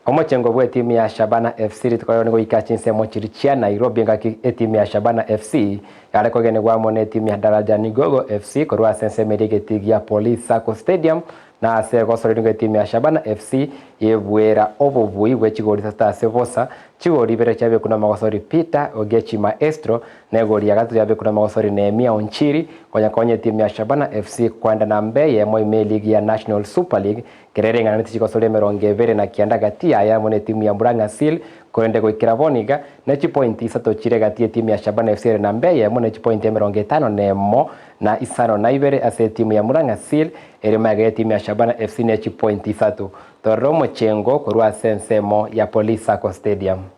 Omochengo bw'etimu ya Shabana FC rituko riao nigoika chinsemo chiria chia Nairobi engaki etimu ya Shabana FC yare kogenigwa amo netimu ya Daraja Nigogo FC korwa ase ensemo eria egetii gia Police Sacco Stadium na ase egosoria nigo etimu ya Shabana FC yebuera obobui bwe chigori isato ase bosa, chigori ibere chiabekwa namagosori Peter Ogechi Maestro na egori ya gatato yabekwa namagosori Nehemia Onchiri konya konya etimu ya Shabana FC koenda namba eyemo ime eligi ya National Super League Kera ereng'ananeti chigosori 29 gati yaye amo netimu ya Murang'a Seal, korende goikera bono iga, ne chipointi isato chire gati y'etimu ya Shabana FC ere namba eyemo ne chipointi 51 na 52 ase etimu ya Murang'a Seal ere magega y'etimu ya Shabana FC ne chipointi isato. Torore omochengo korwa ase ensemo ya Police Sacco Stadium.